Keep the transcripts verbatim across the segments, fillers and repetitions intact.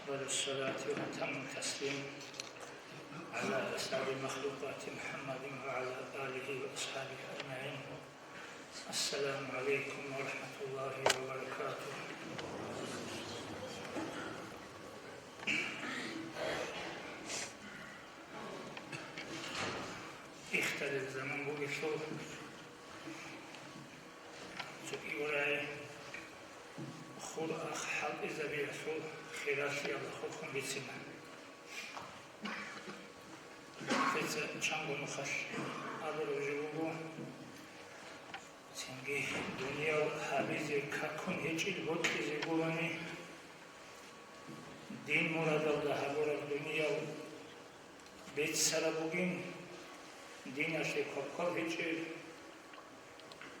أفضل الصلاة وأتم التسليم على أسعد المخلوقات محمد وعلى آله وأصحابه أجمعين. السلام عليكم ورحمة الله وبركاته. Ихталил заман бугелъул, цоги урай хур ах хӀалтӀизабиялъул хиралъиялда хурхун бицина. Лъица чанго нухалъ абураб жо буго, цинги дуниял гьабизе какун гьечӀел бокьизе гурони, дин мурадалда гьабураб дуниял беццараб бугин, диналъе кваквал гьечӀел,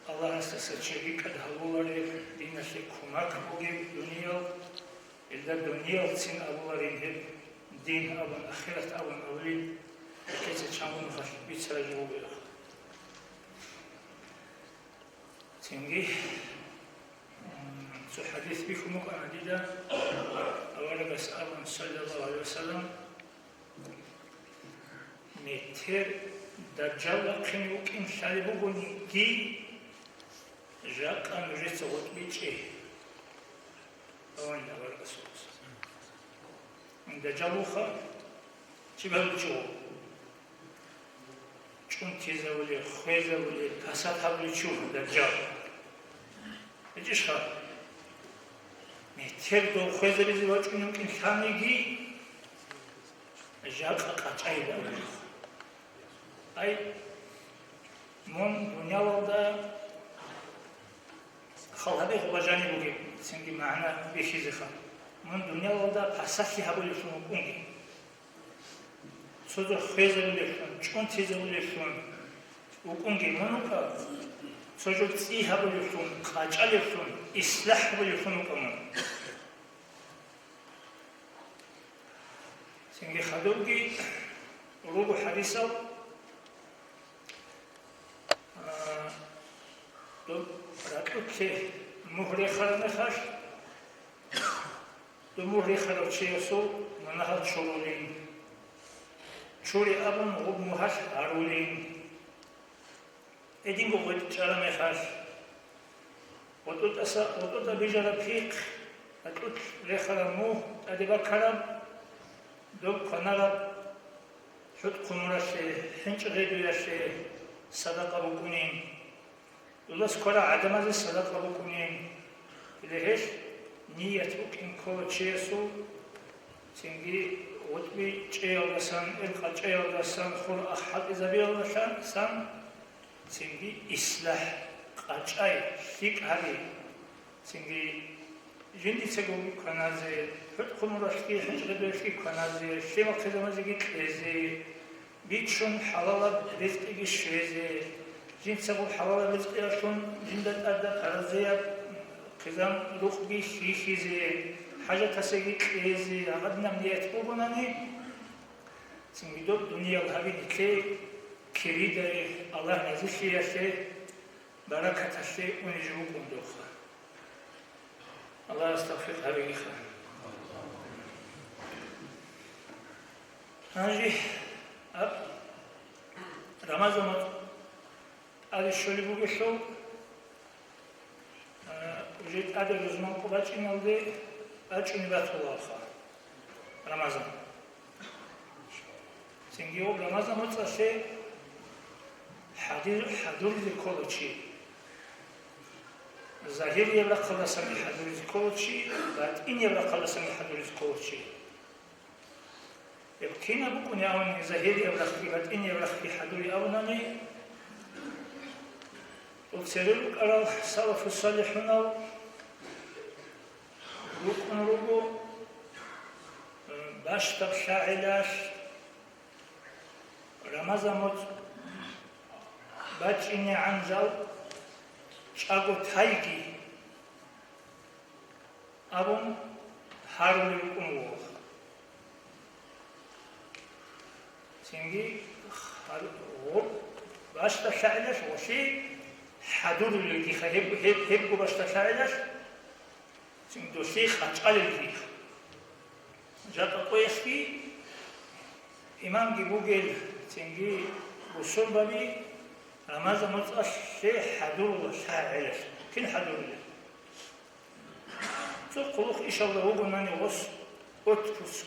Аллагьасдаса чед рикӀкӀад гьавуларел, диналъе кумак бугеб дуниял, илда дуниялцин абуларин гьеб, дин абун, ахират абун абулин, гьелъица чанго нухалъ бицараб жо бугеб. Цинги, м, цо хӀадис бихьун букӀана дида, аварагас абун, саллаллагьу гӀалайгьи вассалам, метер Дажжал вахъине вукӀин лъалеб бугониги, жакъа нужеца гъутӀбичӀчӀе. Аварагас. Дажжал вуха, чи бегьулев чи вуго? ЧӀунтизавулев, хвезавулев, пасат гьабулев чи вуго Дажжал? ГьечӀищха? Метер дов хвезабизе вачӀунев вукӀин лъаниги, жакъа къачӀайилан. Ай, мун дуниялалда хал гьабе гъоба жаниб бугеб, цинги магӀна бихьизеха. Мун дуниялалда пасалъи гьабулевлъун вукӀунги. Цо жо хвезабулевлъун, чӀунтизабулевлъун вукӀунги мун вукӀа, цо жо цӀи гьабулевлъун, къачӀалевлъун, ислахӀ гьабулевлъун вукӀа мун. Цинги хадубги руго хӀадисал, а, доб ракьулъе мугь рехараб мехалъ, доб мугь рехарав чиясул мунагьал чурулин, чури абун гъуб мугьалъ гьарулин. Гьединго гъветӀ чӀараб мехалъ, гъотӀотӀаса, гъотӀотӀа бижараб пихъ, гьатӀулъ рехараб мугь тӀаде бакараб, доб кванараб хӀутӀ-хъумуралъе, хӀинчӀ-гъедуялъе садакъа букӀунин, дулас ккарал гӀадамазе садакъа букӀунин. Гьеле гьелъ ният букӀин ккола чиясул, цинги гъутӀби чӀеялдасан, ил къачӀаялдасан, хур ах хӀалтӀизабиялдасан, цинги ислахӀ, къачӀай, лъикӀ гьаби, цинги жиндицаго кваназе, хӀутӀ-хъумуралъги, хӀинчӀ-гъедуялъги кваназе, лъимал-хъизамазеги кьезе, бичун хӀалалаб ризкъиги щвезе, жинцаго хӀалалаб ризкъиялъун жинда тӀадаб гьаразияб хъизан-рукъги хьихьизе, хӀажатасеги кьезе, гьагъадинаб ният бугонани, цинги доб дуниял гьаби нилъее киридай, Аллагь разилъиялъе, баракаталъе унеб жо букӀун дохъа. Аллагьас тавфикъ гьабегиха. Гьанже гьаб Рамазан моцӀ тӀаде щолеб бугелъул, а, уже тӀаде рузман къо бачӀиналде бачӀунеб батулаха Рамазан. Цинги гьеб Рамазан моцӀалъе хӀадир-, хӀадуризе ккола чи. Загьирияб рахъалдасанги хӀадуризе ккола чи, батӀинияб рахъалдасанги хӀадуризе ккола чи. Гьеб кинаб букӀунеб абуни загьирияб рахъги батӀинияб рахъги хӀадури абунани, цо цере рукӀарал салафу-салихӀунал рукӀун руго, э, бащдаб лъагӀелалъ Рамазан моцӀ бачӀинегӀан жал чӀаго тайги абун гьарулел рукӀун вуго. Цинги гьар-, гъоб бащдалъагӀелалъ гъолъи хӀадурулелгиха, гьеб-, гьеб-, гьебго бащдалъагӀелалъ цинги долъи къачӀалелги. Жакъа къоялъги имамги бугел, цинги бусурбаби Рамазан моцӀалъе хӀадурула лъагӀелалъ. Кин хӀадурулел? Цо хъулухъ ишалда вугонани гъос отпуск,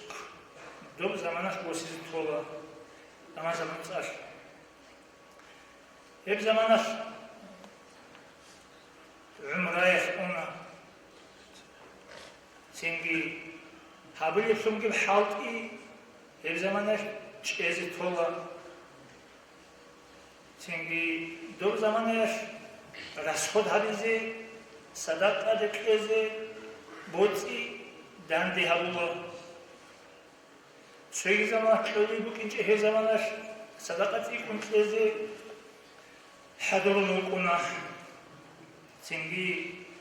доб заманалъ босизе тола Рамазан моцӀалъ. Гьеб заманалъ гӀумраялъ уна, цинги гьабулеблъунги хӀалтӀи гьеб заманалъ чӀезе тола. Цинги доб заманаялъ расход гьабизе, садакъаде кьезе, боцӀи данде гьабула. Цоги замана кьолеб букӀинчӀеб гьеб заманалъ садакъа цӀикӀкӀун кьезе хӀадурун вукӀуна. Цинги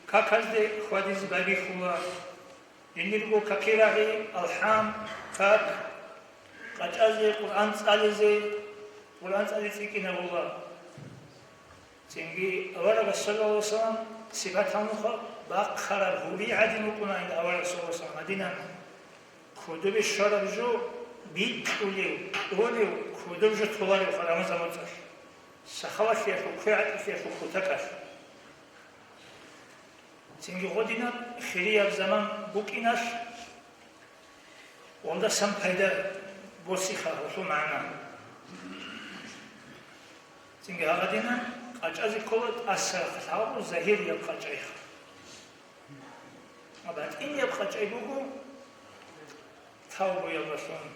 каказде хьвадизе байбихьула. Жиндирго каки рагӀи, алхӀам, как, къачӀазе, Къуръан цӀализе, Къуръан цӀали цӀикӀкӀинабула. Цинги аварагас, саллаллагьу гӀалайгьи вассалам, сипат гьабуха бахъараб гьури гӀадин вукӀуна инда авараг, саллаллагьу гӀалайгьи вассалам, гьадинан. Кодобе щвараб жо бикьулев, кьолев, кодоб жо толаревха Рамазан моцӀалъ, сахаватлъиялъул, квегӀатлъиялъул кутакалъ. Цинги гъодинаб хирияб заман букӀиналъ, гъолдасан пайда босиха гьелъул магӀна. Цинги гьагъадинан къачӀазе ккола тӀаса рахъалъ гьабу загьирияб къачӀайха. Ва батӀинияб къачӀай буго тавбуялдалъун.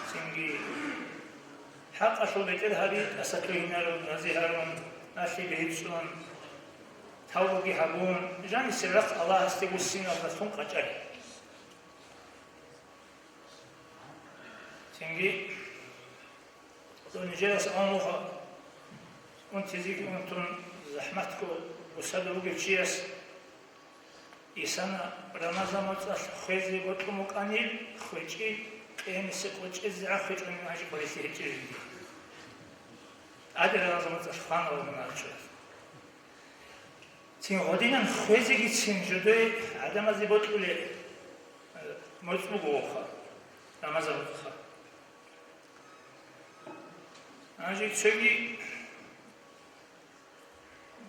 Цинги хӀакъалъул бетӀер гьаби тӀаса лъугьинарун, рази гьарун, налъи бегьицӀун, тавбуги гьабун, жанисеб рахъ Аллагьасде вуссиналдалъун къачӀай. Цинги дов нижерас амруха, унтизеги унтун, захӀматго бусада вугев чияс, исана Рамазан моцӀалъ хвезе бокьун букӀанил, хвечӀил, къемисе къочӀезегӀан хвечӀунин гьанже къварилъи гьечӀеб жинди. ТӀаде Рамазан моцӀалъ хванала мунагьал чураз. Цин гъодинан хвезегицин жодой гӀадамазе бокьулел, э, моцӀ буго вохха, Рамазан моцӀха. Гьанже цоги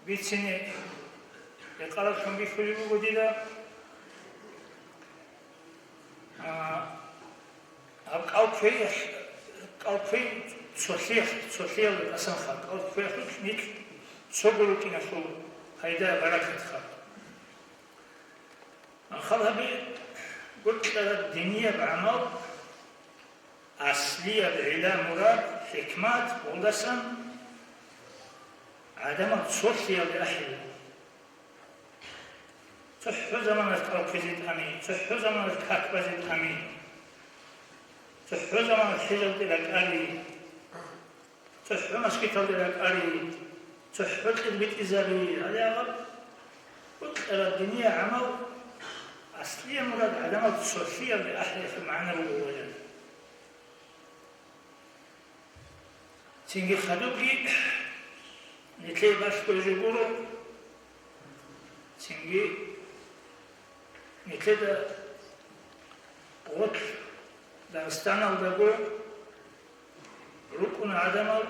бицине рекъараб ккун бихьулеб буго дида. А, гьаб кӀал квеялъ, кӀал квей цолъиялъ, цолъиялда тӀасанха, кӀал квеялъулъ нилъ цого рукӀиналъул пайда-баракатха. Ахал гьабе, гуркьараб динияб гӀамал, аслияб гӀилла-мурад, хӀикмат, гъолдасан гӀадамал цолъиялде ахӀи. ЦохӀо заманалъ кӀал кквезе тӀами, цохӀо заманалъ как базе тӀами, цохӀо заманалъ хӀежалде ракӀали, цохӀо мажгиталде ракӀали, цохӀо кьир битӀизаби, гьале гьаб букьараб диния гӀамал, аслия мурад гӀадамал цолъиялде ахӀиялъул магӀна руго, валлагь. Цинги хадубги нилъее балъго жо гуро, цинги нилъеда гъорлъ Дагъистаналдаго рукӀуна гӀадамал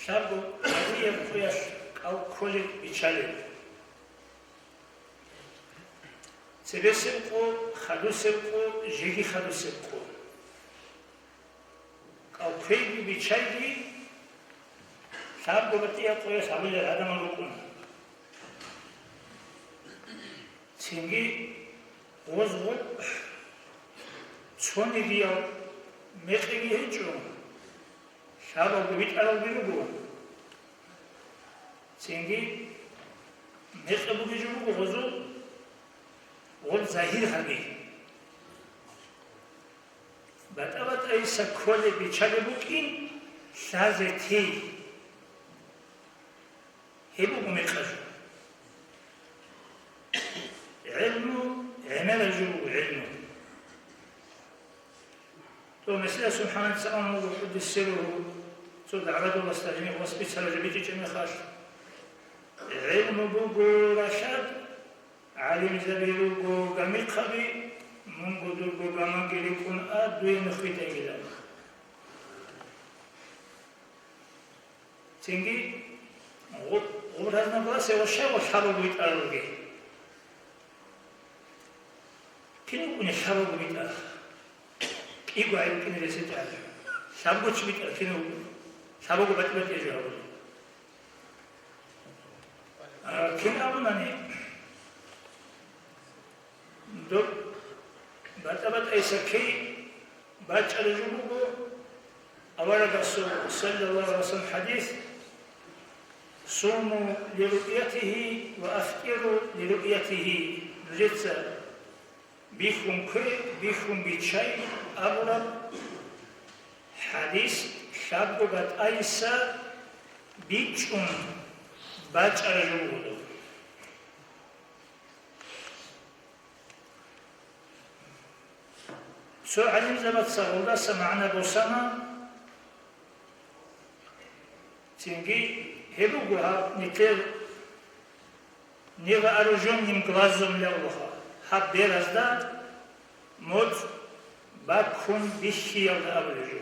лъабго батӀияб къоялъ кӀал кколел, биччалел. Цебесеб къо, хадусеб къо, жеги хадусеб къо. КӀал кквейги биччайги лъабго батӀияб къоялъ гьабулел гӀадамал рукӀуна. Цинги гъоз гъоб цонигиял мекъиги гьечӀо, лъабалго битӀаралги руго. Цинги мекъи бугеб жо буго гъозул гъоб загьир гьаби. БатӀа-батӀайиса кколеб, биччалеб букӀин лъазе тей. Гьеб буго мекъаб жо. ГӀелму, гӀемераб жо буго гӀелму. То, месела, СубхӀанаца амруго къуддисируху, цо дагӀбадуласда жинихъ васпицараб жо бичӀчӀичӀеб мехалъ, гӀелму буго рашад, гӀалимзаби руго гамихъаби, Мунго дурго гамаги рикӀкӀун а, дуе нухидайилан. Цинги гъу-, гъуб разногласие ва щай ва лъабабго битӀаралги. Кин вукӀуни лъабабго битӀараб? КӀиго гӀайиб кӀине ресетӀа. Лъабго чи битӀараб кин вукӀуни? Лъабабго батӀи-батӀияб жо гьабуни. А, кин абунани, доб батӀа-батӀайса ккей бачӀараб жо буго, аварагасул саллаллагьу гӀалайгьи ва саллам хӀадис: «Суму лируъятигьи ва афтӀиру лируъятигьи». Нужеца «Бихьун ккве, бихьун биччай» абураб хӀадис лъабго батӀайса бичӀчӀун бачӀараб жо буго. Цо гӀалимзабаца гъолдаса магӀна босана, цинги гьеб буго гьаб нилъер «Невооружённым глазом» лъалаха, гьаб беразда моцӀ баккун бихьиялда абулеб жо.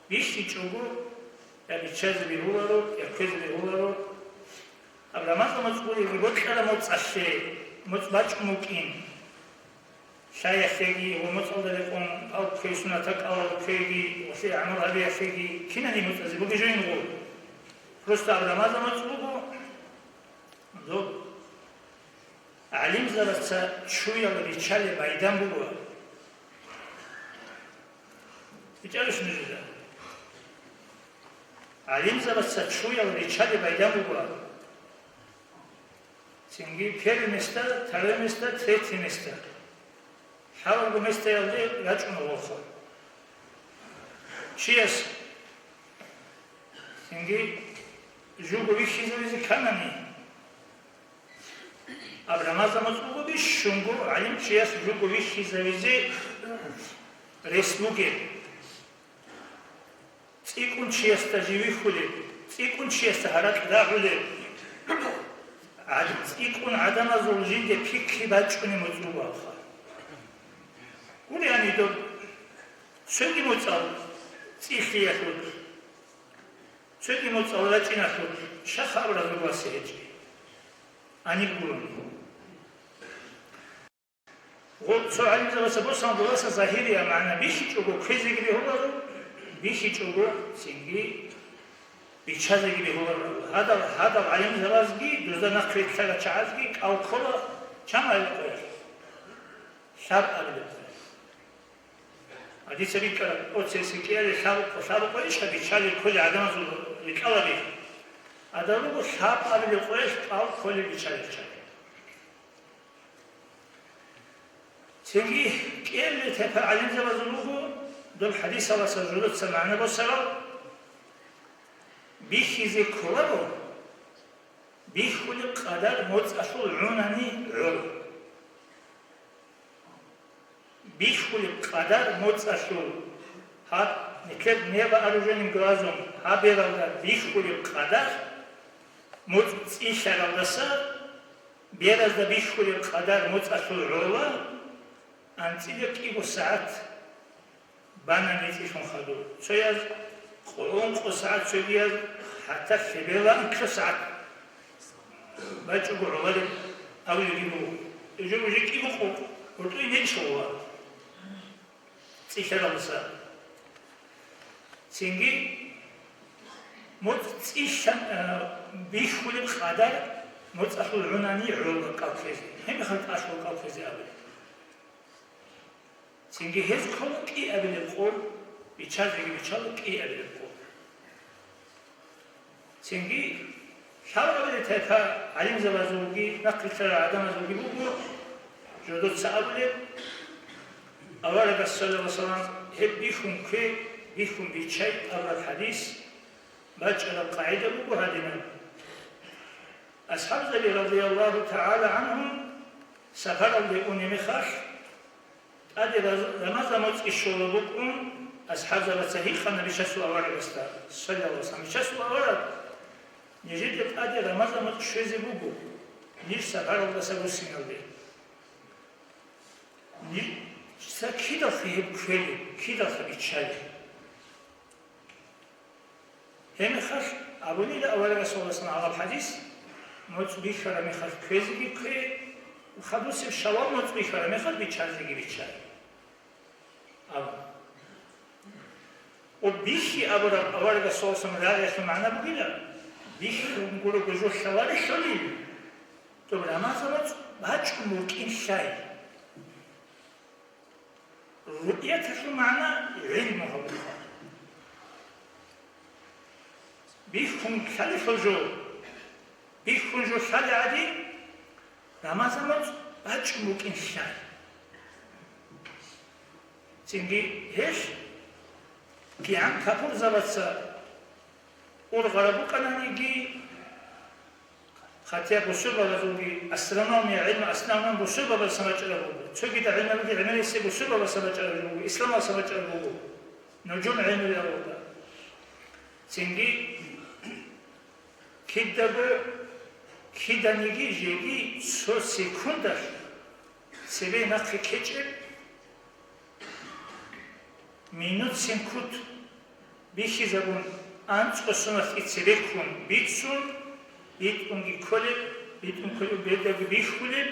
БихьичӀого, я биччазе бегьуларо, я кквезе бегьуларо. Гьаб рамазан моцӀ гуриги бокьараб моцӀалъе, моцӀ бачӀун букӀин. Лъаялъеги ва моцӀалда рекъон кӀал кквей, сунат кӀалал кквейги, гъолъие гӀамал гьабиялъеги, кинани моцӀазе бугеб жойин гъо. Просто гьаб рамазан моцӀ буго, доб гӀалимзабаца чуял риччалеб байдан буго. БичӀарищ нужеда? ГӀалимзабаца чуял риччалеб байдан буго. Цинги первое место, второе место, третье место. Лъабабго местаялде рачӀуна гъолха. Чияс цинги жуго вихьизавизе кканани, гьаб рамазан моцӀ буго бищунго гӀалимчияс жуго вихьизавизе рес бугеб. ЦӀикӀкӀун чиясда жив вихьулеб, цӀикӀкӀун чиясда гьаракь рагӀулеб, гӀад-, цӀикӀкӀун гӀадамазул жинде пикри бачӀунеб моцӀ буго гьабха. Гури гьаниб доб цоги моцӀал цӀилъиялъулъ, цоги моцӀал рачӀиналъулъ щай абураб гьеб васе гьечӀеб? Гьаниб гурони. Гъо-, цо гӀалимзабаца босана гъолдаса загьирияб магӀна: бихьичӀого кквезеги бегьуларо, бихьичӀого цинги биччазеги бегьуларо. Гьадал, гьадал гӀалимзабазги, дузда нахъе рилълъарал чагӀазги кӀал ккола чан абилеб къоялъ? Лъаб абилеб къоялъ. Гьадиса бикьараб, оцеси кӀияле лъаб-, лъаб къоялъ иш гьабиччалел кколел гӀадамазул рикӀкӀалаби. Гьадал руго лъаб абилеб къоялъ кӀал кколел биччалел чагӀи. Цинги кӀиабилеб тайпа гӀалимзабазул руго доб хӀадисалдаса жодоца магӀна босарал: бихьизе кколаро бихьулеб къадар моцӀалъул гӀунани гӀоло. Бихьулеб къадар моцӀалъул, гьаб, нилъер невооружённым глазом гьаб бералда бихьулеб къадар, моцӀ цӀилъаралдаса беразда бихьулеб къадар моцӀалъул гӀоло, анцӀила кӀиго сагӀат бана нецӀилъун хадур. Цояз къо-, ункъо сагӀат, цогияз хӀатта лъебела анкьа сагӀат бачӀого гӀолареб абулебги буго. Жо уже кӀиго къо-, къотӀуе нечӀо ва цӀилъаралдаса. Цинги моцӀ цӀилъан, а, бихьулеб къадар моцӀалъул гӀунани гӀоло кӀал ккезе. Гьеб мехалъ тӀалъула кӀал ккезе абулеб. Цинги гьез ккола кӀиабилеб къо, биччазеги биччала кӀиабилеб къо. Цинги лъабабилеб тайпа гӀалимзабазулги нахърилълъарал гӀадамазулги буго, жодоца абулеб, аварагас, саллаллагьу гӀалайгьи ва саллам, гьеб бихьун ккве, бихьун биччай абураб хӀадис бачӀараб къагӀида буго гьадинаб. АсхӀабзаби, радияллагьу тагӀала гӀангьум, сапаралде унеб мехалъ, тӀаде раз-, рамазан моцӀ щола букӀун, асхӀабзабаца гьикъана бичасул аварагасда, саллаллагьу гӀалайгьи ва саллам: «Бичасул авараг, нижеде тӀаде рамазан моцӀ щвезе буго, ниж сапаралдаса руссиналде». Ниж, Ца кидалъе гьеб кквелеб, кидалъе биччалеб? Гьеб мехалъ абунила аварагас, саллаллагьу гӀалайгьи ва саллам, гьаб хӀадис: моцӀ бихьараб мехалъ кквезеги ккве, хадусеб щвалеб моцӀ бихьараб мехалъ биччазеги биччай, абун. Ва бихьи абураб аварагас, саллаллагьу гӀалайгьи ва саллам, рагӀиялъул магӀна бугила: бихьун гурого жо лъаларелъулин, доб рамазан моцӀ бачӀун букӀин лъай. РугӀяталъул магӀна гӀилму гьабуха. Бихьун лъалелъул жо, бихьун жо лъалел гӀадин, рамазан моцӀ бачӀун букӀин лъай. Цинги гьелъ кигӀан капурзабаца ургъараб букӀананиги, хотя бусурбабазулги астрономия гӀилму основном бусурбабазасан бачӀараб буго, цогидал гӀилмуялги гӀемерисеб бусурбабазасан бачӀараб буго, исламалдасан бачӀараб буго, нужум гӀилмуялда. Цинги кидаго, киданиги жеги цо секундалъ цебе нахъе ккечӀеб, минут-секунд бихьизабун, анцӀго соналъги цебеккун бицун, битӀунги кколеб, битӀун кколеб, бедаги бихьулеб,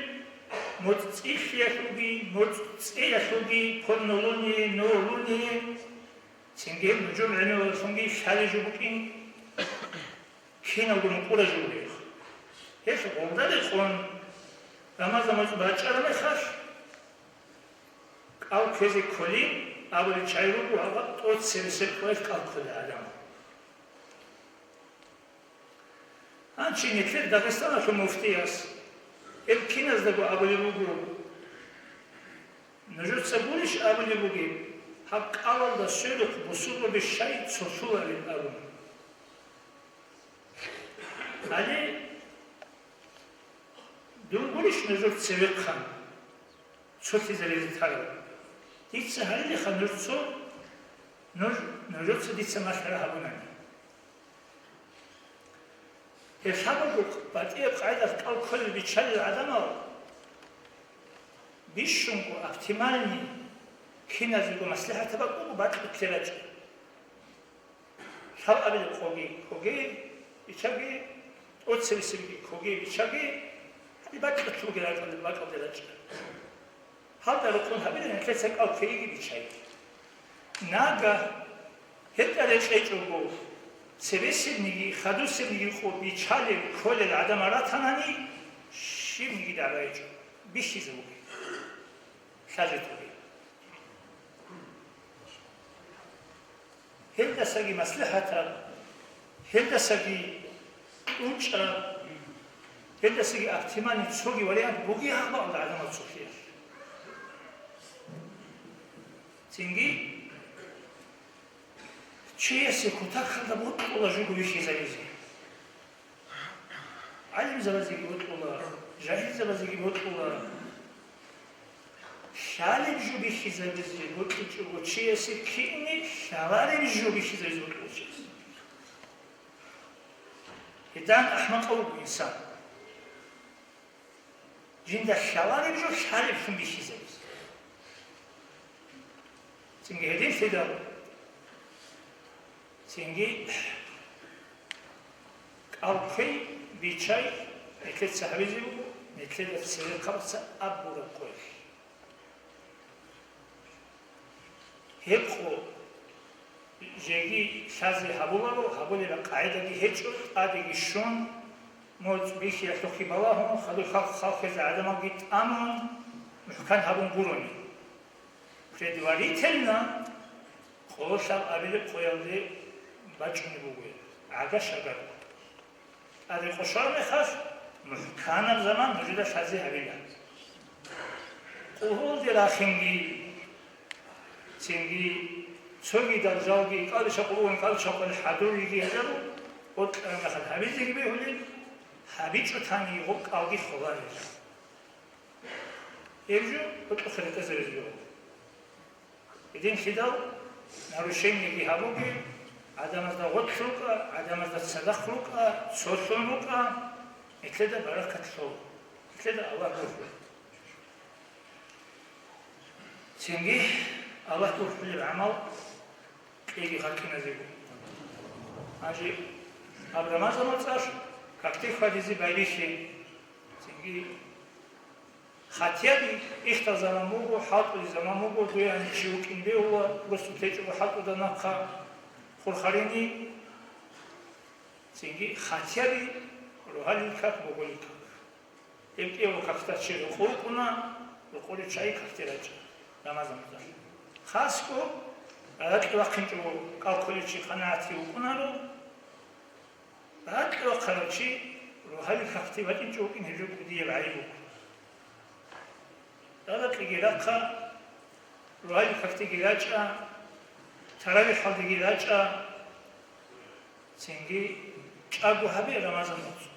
моцӀ цӀилъиялъулги, моцӀ цӀеялъулги, полнолуние, новолуние, цинги нужум гӀемералъунги лъалел жо букӀин киналго нукъураб жо бугеб. Гьелъ гъолда рекъон, рамазан моцӀ бачӀараб мехалъ, кӀал кквезе кколин абулел чагӀи руго, гьаб тӀоцебесеб къоялъ кӀал кколел гӀадамал. Гьанже нилъер Дагъистаналъул муфтияс гьеб киназдаго абулеб буго: нужеца гурищ абулеб бугеб, гьаб кӀалалда сверухъ бусурбаби щай цолъуларел абун? Гьале дун гурищ нужер цевехъан цолъизаризе тарав? Дица гьарилеха нуж цо, нуж, нужеца дица малъара гьабунани. Гьеб лъабабго батӀияб къагӀидалъ кӀал кколел биччалел гӀадамал бищунго оптимальный киназего маслихӀатаб бакӀ буго бакьулъе рачӀа. Лъабабилеб къоги ккоге, биччаге, тӀоцебесебги ккоге, биччаге, гьадин бакьулъ бугел ракӀалде, бакӀалде рачӀа. Гьалда рекъон гьабила нилъеца кӀал кквейги биччайги. Нагагь гьетӀа рекъечӀого, цебесебниги хадусебниги къо биччалел кколел гӀадамал ратанани, щибниги дагӀба гьечӀо, бихьизабуге, лъазе тоге. Гьелдасаги маслихӀатаб, гьелдасаги кьучӀаб, гьелдасаги оптимальный цоги вариант бугеб гьаб гӀадамал цолъиялъ. Цинги чиясе кутакалда бокьула жуго вихьизабизе. ГӀалимзабазеги бокьула, жагьилзабазеги бокьула. Лъалеб жо бихьизабизе бокьичӀого чиясе ккине, лъалареб жо бихьизабизе бокьула чиясе. Гьедин ахӀмакъав вуго инсан. Жинда лъалареб жо лъалеблъун бихьизабизе. Цинги гьединлъидал, цинги кӀал кквей, биччай, нилъеца гьабизе буго, нилъеда церехъабаца абураб къоялъ. Гьеб къо жеги лъазе гьабуларо, гьабулеб къагӀидаги гьечӀо, тӀадеги щун, моцӀ бихьиялъухъе балагьун, хадур халкъ халкъизе гӀадамалги тӀамун, мухӀкан гьабун гурони. Предварительно къо лъабабилеб къоялде бачӀунеб буго, гӀага-шагар. ТӀаде къо щвараб мехалъ, мухӀканаб заман нужеда лъазе гьабила. Къугьулде рахинги, цинги цогидал жалги, кӀалдича къулгъун, кӀалдича къулгъун хӀадуриги гьабураб, къо кьараб мехалъ гьабизеги бегьулеб, гьабичӀо таниги гъоб кӀалги холарила. Гьеб жо гьоркьохъе ретӀезабизе бегьула. Гьединлъидал нарушениеги гьабуге, гӀадамазда гъорлъ рукӀа, гӀадамазда цадахъ рукӀа, цолъун рукӀа, нилъеда баракат лъугьа, нилъеда Аллагь гурхӀула. Цинги Аллагь гурхӀулеб гӀамал кьеги хъаркъиназего. Гьанже гьаб Рамазан моцӀалъ какде хьвадизе байбихье. Цинги хатӀияб ихтал заман буго, хӀалтӀулеб заман буго, дуе гьаниб чи вукӀин бегьула, росу течӀого хӀалтӀуда нахъа хурхарини. Цинги хатӀияб рогьалил как, боголил как. Гьеб кӀиябго какда чи рокъов вукӀуна, рокъове чагӀи какде рачӀа Рамазан моцӀалъ. Хасго ракьи вахъинчӀого кӀал кколев чи къанагӀатги вукӀунаро, ракьи вахъарав чи рогьалил какде вачӀинчӀо вукӀин гьеб жо кӀудияб гӀайиб буго. Ракьиги рахъа, рогьалил какдеги рачӀа, таравихӀалдеги рачӀа, цинги чӀаго гьабе Рамазан моцӀ.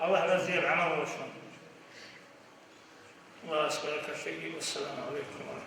Аллагь разияб гӀамал гьабе. Аллагьас баракат лъеги. Вассаламу гӀалайкум ва